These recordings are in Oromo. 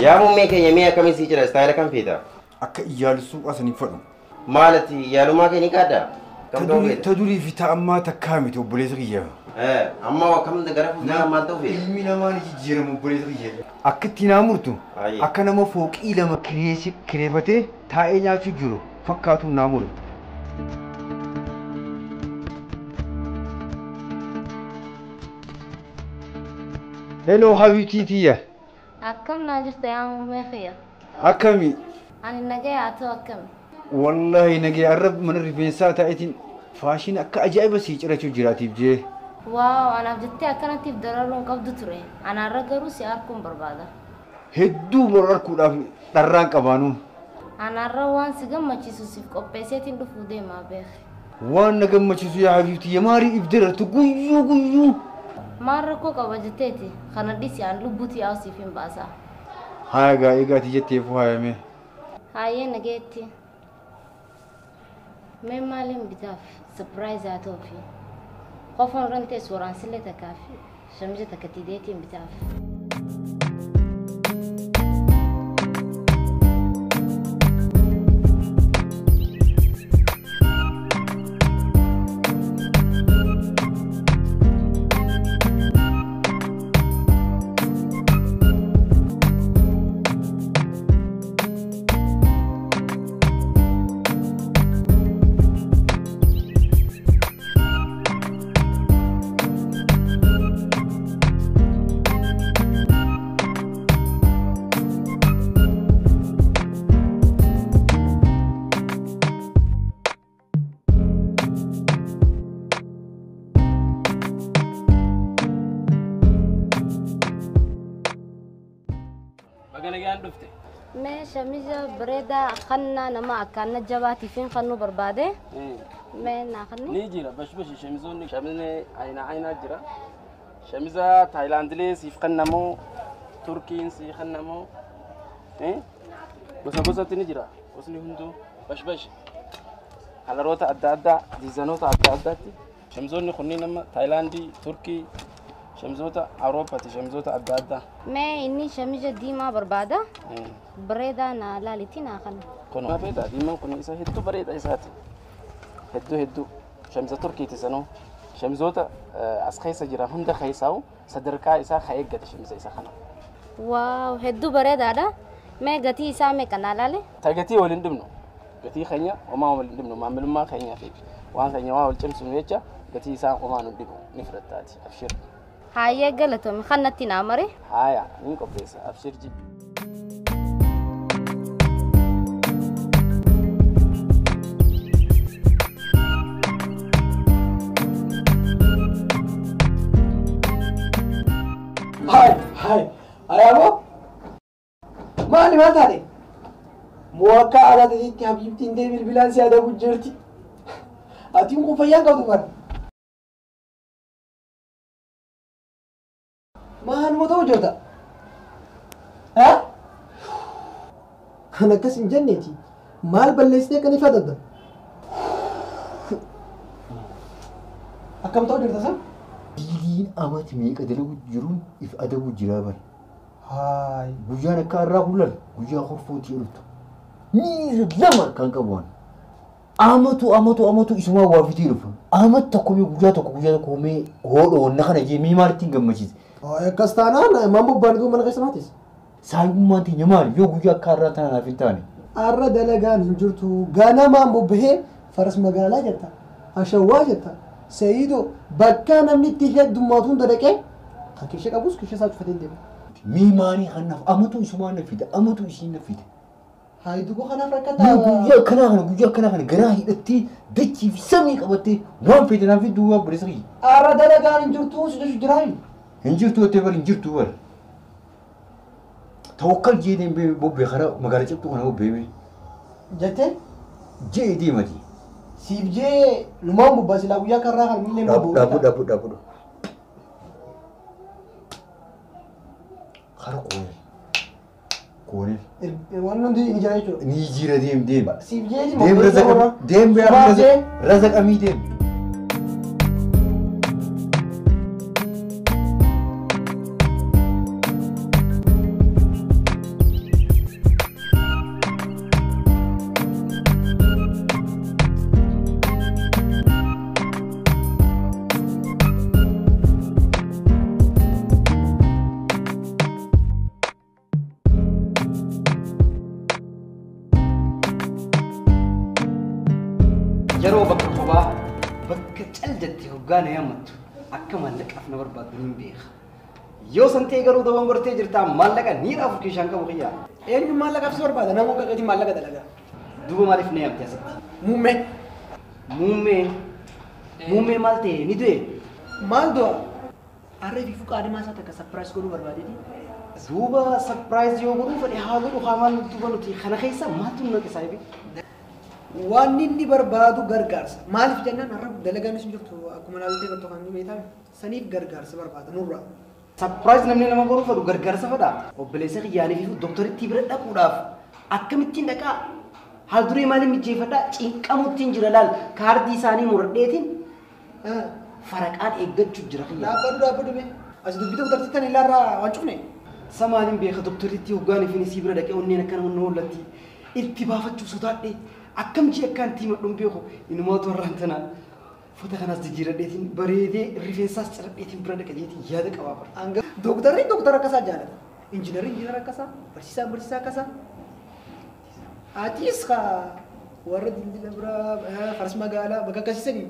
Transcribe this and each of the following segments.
Yaa muummee keenya mi'a akkamii sii jira? Istaayila kam feeta? Akka iyyaalusuu asanii fadhu. Maalati yaalumaa kee ni qaaddaa? Ta durii fi ta ammaa takkaa miti obboleessa kiyya. Amma akkam gara fuulduraa maal ta'u feeta? Ilmi namaa ni jijjiiramu obboleessa kiyya. Akka itti naa murtu akka nama fooqii lama kireeffatee taa'ee nyaachuu jiru fakkaatu naa muru. Hello habiibtii tiyya. Akkam naa jirta yaa muummee kiyya? Akkami? Ani nagaya haa ta'u akkami? Wallahi nagaya arra mana rifeensaa taa'eetiin faashin akka ajaa'iba sii cirachuu jiraatiif jee. Waaw anaaf jettee akkanattiif dararuun qabdu ture. Anaarra garuu si arguun barbaada. Hedduu bor arguudhaaf dharraan qabaanu. Anaarra waan si gammachiisu siif qopheesseetiin dhufuu deemaa beeki. Waan na gammachiisu yaa habiibtii maarii if darartu guyyuu guyyuu. Maal rakkoo qaba jetteeti kana dhisi aan lubbuuti yaa'u siif hin baasa. Haa egaa eegaati jetteefu haayame. Haayee nageetti. Mee maaliin bitaaf surprise haa ta'uufi qofaan irra teessu waraansillee takkaa fi shamija takka tiideetiin bitaaf. Mee shamija bareedaa kannaa nama akkaana jabaatiif hin kannuu barbaade. Mee naa kanni? Ni jira bashbashi shamizoonni shamizni ayna aynaa jira. Shamiza Taayilaandilee siif kennamoo Turkiin siif kennamoo gosa gosatti ni jira gosni hunduu bashbashi kalaroota adda addaa diizanoota adda addaatti shamizoonni kunniin amma Taayilaandii Turkii shamizoota Awuroopaati shamizoota adda addaa. Mee inni shamija diimaa barbaada. Bareedaa naa laalitti naa kana. Kun bareedaa diimaan kun isa hedduu bareedaa isaati. Hedduu hedduu shamiza Turkiiti sanuu shamizoota as keessa jiran hunda keessaa'u sadarkaa isaa ka eeggate shamiza isa kana. Waaw hedduu bareedaadha. Mee gatii isaa meeqa naa laale? Ta gatii waliin dhibnu gatii keenya homaa waliin dhibnu maamilummaa keenyaa fi waan keenya waa wal cimsinu jecha gatii isaa homaa nu dhibu ni fudhattaati abshir. Haayee galatoomi kannatti naa mare. Haaya niin qopheessa abshir ji. Hai hai ayaaboo maali maal taate? Moo akka aadaa ta'etti habiibtiin tee bilbilaan si adabu jirti. Atiin kun fayyaan qabdu bara. Maaluma ta'u jirta? Kan akkas hin jenneeti. Maal balleessitee kan ifa adabda? Akkam ta'u jirta san? Diiliin amati meeqa dalagu jiruun if adabu jiraa bara. Haay. Guyyaan akka har'aa kun guyyaa horfootii dhuftu. Miira lama kan qabu waan. Amatu amatu amatu isumaa waa fitee dhufa. Amatu tokko mee guyyaa tokko guyyaa tokko mee hoodhoo wanna kana jee mee maalitti hin gammachiise. Akkas taanaan maal bobbaanituu mana keessa maatis? Saayibummaan teenya maali yoo guyyaa akka har'aa tana naaf hin taane? Har'a dalagaan hin jirtu ganamaan bobbahee faras magaalaa jetta ashawwaa jetta Seeyidoo bakka namni itti heddummaatu hunda dhaqee kan keessa qabus keessa isaa cufatee deema. Mee maanii kanaaf amatu isumaan na fida amatu isiin na fida. Haayidu koo kanaaf rakkataa. Guyyaa akkanaa kana guyyaa akkanaa kana garaa hidhattee dachii fi samii qabattee waan fedhe naaf fiduu waan godhe sirrii. Har'a dalagaan hin jirtu si jechu jiraayu. Hin jirtu jettee bari hin jirtu bari. Tawakkal jeeteen bobbee karaa magaalaa cabtuu kana bobbee bee. Jettee? Jee deemati. Siif jee lumaan bobbaa silaa guyyaa karraa kan miillee Dhabu dhabu dhabu dhabu. Kara koonee. Koonee. Waan hundi ni jira jechuudha. Ni jira deem deem. Siif jee Deem raza deem raza qamii deem. Yeroo bakka kophaa bakka cal jettee hoggaana yaammattu akka maallaqaaf na barbaaddu niin beeka. Yoo san ta'e garuu dogongortee jirtaa maallaqa ni dhaafu keeshaan qabu kiyyaa. Eenyu maallaqaaf si barbaada? Nama qaqqeetii maallaqa dalagaa. Duuba maaliif na yaamte asitti? Muummee. Muummee. Muummee maal ta'e ni du'e? Maal du'a? Harree fi fuqaadhimaa isaa takka sapiraayis godhuu barbaadeeti. Duuba sapiraayis yoo godhuu fedhe haa godhu haa maal duuba nuti kana keessa maaltu nu naqe saayibi? Waan inni barbaadu gargaarsa. Maaliif jennaan har'a dalagaan isin jirtu akkuma laaltee bakka kan beektaa saniif gargaarsa barbaada nurraa. Sapiraayis namni nama godhuu fedhu gargaarsa fedha. Obboleessa kiyyaanii fi dooktarittii bira dhaquudhaaf akkamittiin dhaqaa? Haal duree maaliin mijeeffadhaa? Cinqamuttiin jira laal kaardii isaanii muradheetiin faraqaan eeggachuu jira kiyya. Dhaabbadhu dhaabbadhu mee. As dubbii dooktarittii tan ilaarraa waan cufne. Sa maaliin beeka dooktarittii hoggaan ifin isii bira dhaqee onneen akkana onnee hollatti itti baafachuu sodaadhe akkam jee akkaan itti himadhu hin beeku inumaatu warraan tana uffata kanaas jijjiiradheetiin bareedee rifeensaas ciradheetiin bira dhaqa jeetiin yaada qabaa bara. Hanga dooktarri dooktara akkasaa jaalata. Injiinarri injiinara akkasaa, barsiisaan barsiisaa akkasaa. Atis kaa warra dildila biraa faras magaalaa bakka akkasiisanii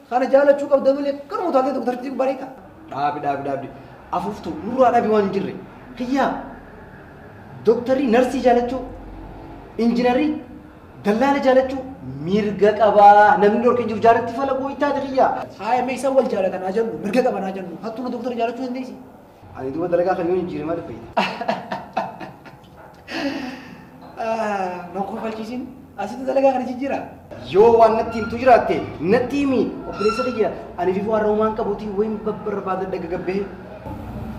kana jaalachuu qabda malee kanuma utaaltee dooktarittii bareeda. Dhaabi dhaabi dhaabi afuuftu nurraa dhaabi waan hin jirre kiyyaa dooktarri narsii jaalachuu injiinarri dallaala jaalachuu mirga qabaa namni dhorkee jiru jaalatti fala gooytaati kiyyaa. Haaya mee isaan wal jaalatan haa jennu mirga qaban haa jennu hattuuna dooktara jaalachuu dandeessi. Ani duuba dalagaa kan yoo hin jirre maaliif fayyada? Na kofalchiisin asitti dalagaa kana jijjiira. Yoo waan natti himtu jiraatte natti himi obboleessa kiyya ani fi waan roomaan qabuutii wayin babbarbaada dhagagabbee.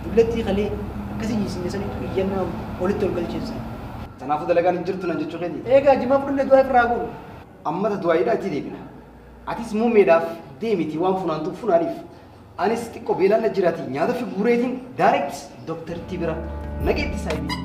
Dullattii kalee akkasii jiisinne sanitu iyyannaa walitti ol galcheessa. Kanaafuu dalagaan hin jirtu nan jechuu keeti. Egaa jimaa fudhannee du'aa irraa goonu. Ammata du'aayiidha achi deebina. Atis muummeedhaaf deemiti waan funaantuuf funaaniif. Anis xiqqoo beelaan na jiraati nyaata fi guureetiin direct dooktarittii bira naqeetti saayibii.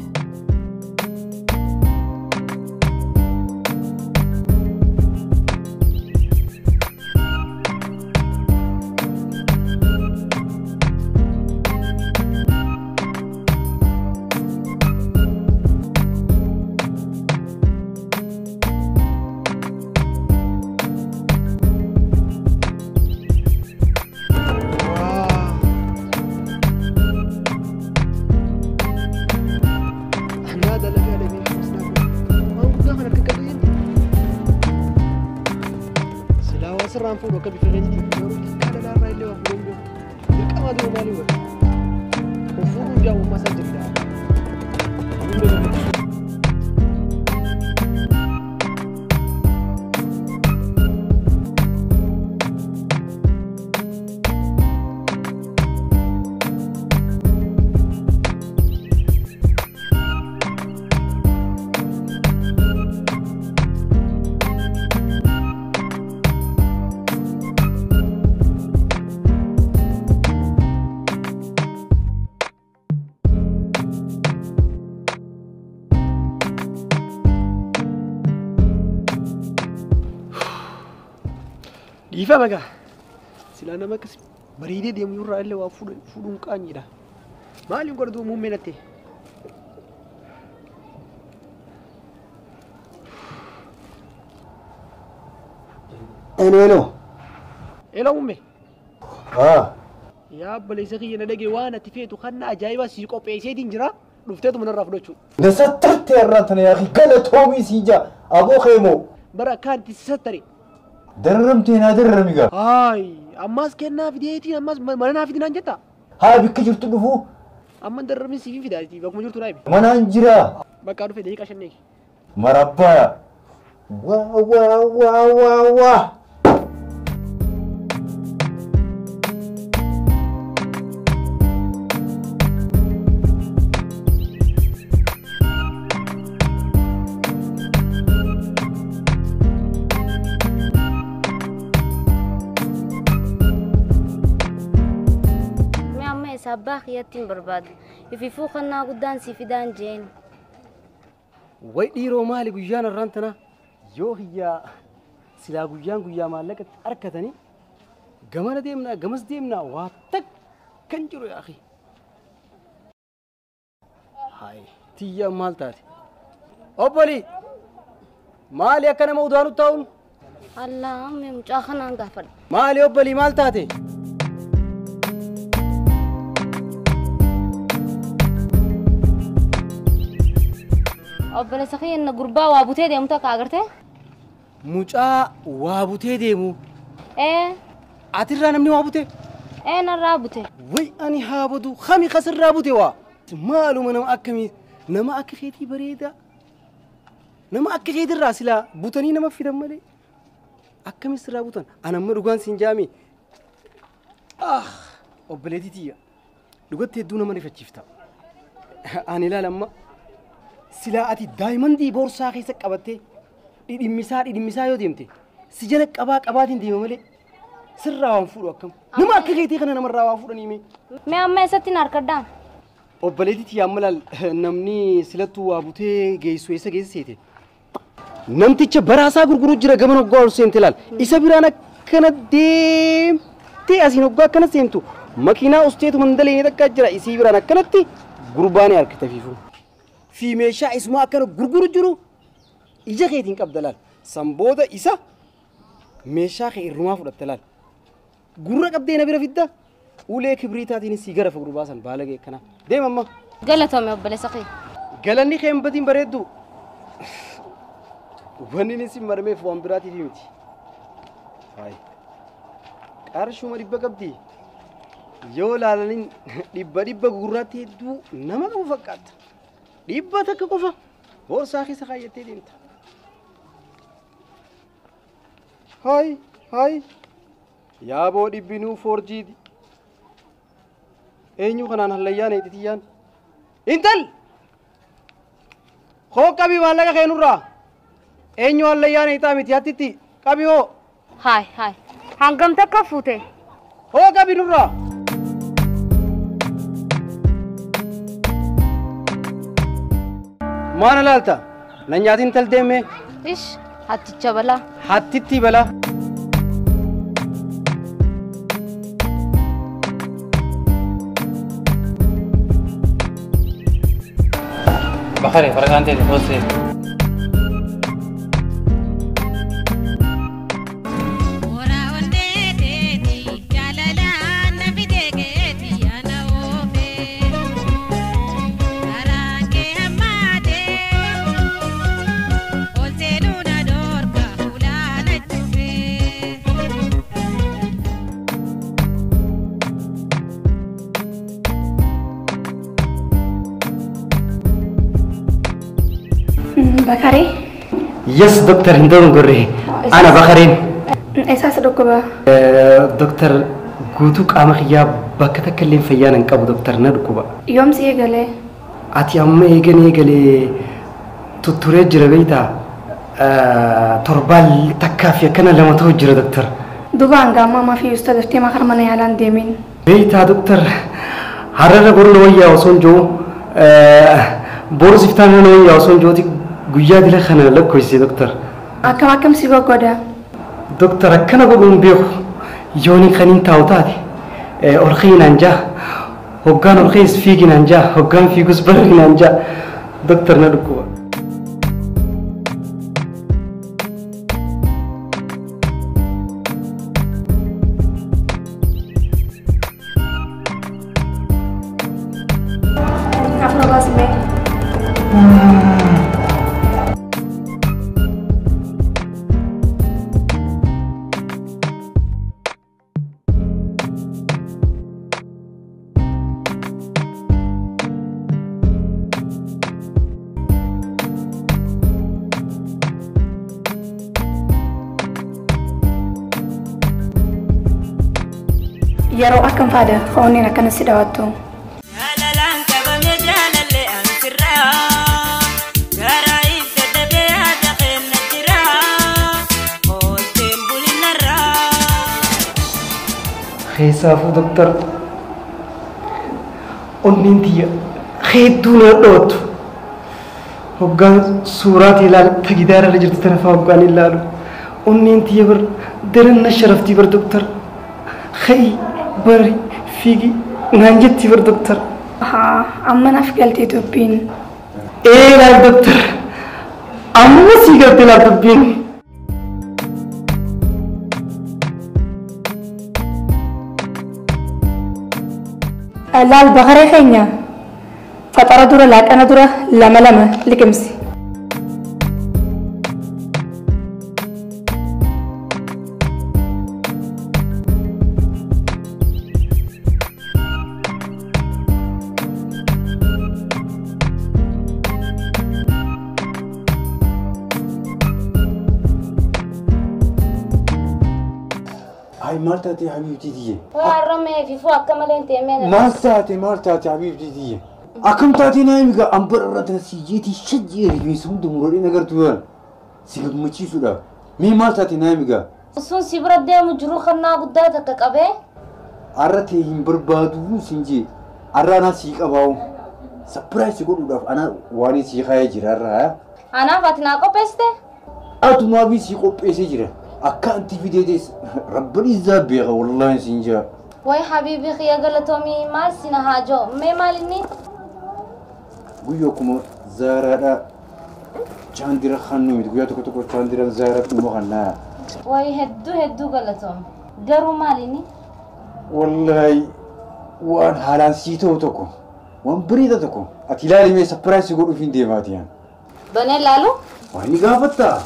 Dhiifa bagaa silaa nama akkas bareedee deemu irraa illee waa fuudhuun qaanyiidha. Maaliin godhatu muummee natti? Elo elo. Elo muummee. Haa. Yaa obboleessa kiyya na dhagee waan ati feetu kan ajaa'ibaa si qopheesseetiin jira dhufteetu manarraa fudhachuu. Na sattartee irraa tana yaa galatoomii siin jaa aboo keemoo. Bara akkaan itti si sattare. Darramtee naa darrami gaa. Haay ammas kennaa fideetiin ammas mana naa fidinaan jetta. Haa bikka jirtu dhufuu. Amma darramni siif fidaati bakkuma jirtu naa himi. Manaan jira. Bakka dhufe daqiiqaa shan eegi. Marabbaa. Waa waa waa waa waa. Abbaa kiyyattiin barbaada. Ififuu kannaa guddaan si fidaan jeen. Way dhiiroo maali guyyaan har'aan tana yoo hiyyaa silaa guyyaan guyyaa maallaqatti harkatanii gamana deemnaa gamas deemnaa waa takka hin jiru yaaqi. Hayi tiyya maal taate? Obbolii maali akka nama udaanu taa'uun? Allah mee mucaa kanaan gaafadha. Maali obbolii maal taate? Obboleessa kiyya gurbaa waa butee deemu takka agartee? Mucaa waa butee deemu? Ee. Atirraa namni waa butee? Ee narraa bute. Way ani haa badu kami kasirraa bute waa? Maaluma nama akkamii nama akka keetii bareedaa nama akka keetirraa silaa butanii nama fidan malee akkamii sirraa butan ana amma dhugaan siin jaami. Ah obboleettii tiyya dhugatti hedduu nama rifachiifta. Ani ilaala amma silaa ati daayimandii boorsaa keessa qabattee dhidhimmisaa yoo deemte si jala qabaa qabaatiin deema malee sirraa waan fuudhu akkam nama akka keetii kana namarraa waa fuudhanii mee. Mee amma eessatti na harkadhaan? Obboleettii tiyya amma laal namni silattuu waa butee geessu eessa geessa seete? Namticha baraasaa gurguruu jira gaman hoggaa ol seente laal isa biraan akkana deemtee asiin hoggaa akkana seentu makiinaa usteetu mandalee takka jira isii biraan akkanatti gurbaanii harkita fiifu. Fi meeshaa isumaa akkana gurguru jiru ija keetiin qabda laal sanbooda isa meeshaa kee irrumaa fudhatte laal gurra qabdee na bira fidda ulee kibriitaatiin si gara gurbaa san baalagee akkana deema amma. Galatoomi obboleessa kee. Galanni kee hin badin bareeddu. Wanni inni si marmeef waan biraatiif miti. Hayi qarshuma 100 qabdi yoo laalaniin 100 gurraatti hedduu nama qabu fakkaata. 100 qofa boorsaa keessa kaayyattee deemta. Hayi hayi yaaboo dhibbinuu foorjiiti. Eenyu kanaan hallayyaan eexixiyyaan. Intal! Hoo qabii maallaqa keenurraa. Eenyu hallayyaan eexaa miti hattitti qabii hoo. Hayi hayi hangam takka fuute? Hoo qabii nurraa. Maana laalta? Na nyaatiin tal deemee? Ish hatticha balaa. Hattitti balaa. Bakare, faraqaan ta'e hoosee. Bakare? Yes, doctor, hin gurre. Ana Bakareen. Eessaas dhukkuba? Doctor, guutuu qaama kiyyaa bakka takka illee fayyaan hin qabu doctor na dhukkuba. Yoom si eegalee? Ati amma eegalee tutturee jira beektaa? Torbaan takkaa fi akkana lama ta'u jira doctor. Duuba hanga ammaa maaf iyyuu daftee makar mana yaalaan deemin? Beektaa doctor, hararra boru na wayyaa osoo hin jiru boru siftaan na wayyaa osoo hin jiruuti guyyaa dila kana lakkoofsise doctor. Akkam akkam si goggoda? Doctor akkana godhuun beeku yooni kaniin taa'u taate ol ka'inaan jaa hoggaan ol ka'is fiiginaan jaa hoggaan fiigus barrinaan jaa doctor na dhukkuba. Afur baasmee. Yeroo akkam faada fooniin akkana si daawwattu. Jaalalaan qabame jaalallee ansirraa garaa ibsa dhabee haadha kenna jira oolteen bulinarraa. Keessaafuu doktar onneen tiyya hedduu na dhowwattu. Hoggaan suuraatii ilaalu ta gidaara irra jirtu tana fa'aa hoggaan ilaalu onneen tiyya bar daran na sharaftii bar doktar. Khayi bari fiigi naan jetti bar doktar. Haa amma naaf galtee dubbiin. Ee laal doktar amma sii galtee laal dubbiin. Laal bakaree keenya faxara dura laaqana dura lama lama liqimsi. Ay maal taate habiibtii tiyye? Waa harramee fi fuu akka malee hin teemee. Maal taate maal taate habiibtii tiyye? Akkam taate naa himi gaa ambara irratti si jeetii shajjii rifeensa hunda muradhee agartuu yaala. Si gammachiisuudhaaf. Mee maal taate naa himi gaa? Sun si bira deemu jiru kannaa guddaa takka qabee. Arra ta'e hin barbaadu siin jee. Arra anaa sii qabaa'u. Sapiraayis godhuudhaaf anaa waan sii kaayee jira arra. Anaaf ati naa qopheessite? Atumaa fi sii qopheessee jira. Akka anti fideetes rabban izaa beeka wallaahi siin jaa. Way habiibi kiyya galatoomii maal sina haajoo mee maal inni? Guyyaa akkuma zaaraadhaa chaandira kannuu miti guyyaa tokko tokko chaandira zaaraa dhuma kannaa. Way hedduu hedduu galatoomi garuu maal inni? Wallaahi waan haalaan sii ta'u tokko waan bareeda tokko ati ilaali mee sapiraayisii godhuuf hin deemaati yaa. Banee laalu? Waan ni gaafattaa?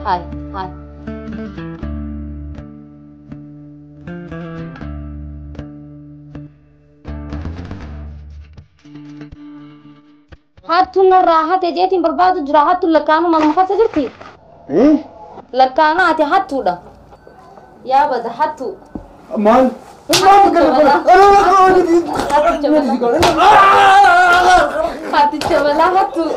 Hai hai. Hattuun narraa hate jeetiin barbaadu jira hattuun lakkaanuu manuma keessa jirti. Lakkaanuu ati hattuudha. Yaa bada hattuu. Maal? Hatticha balaa hattuu.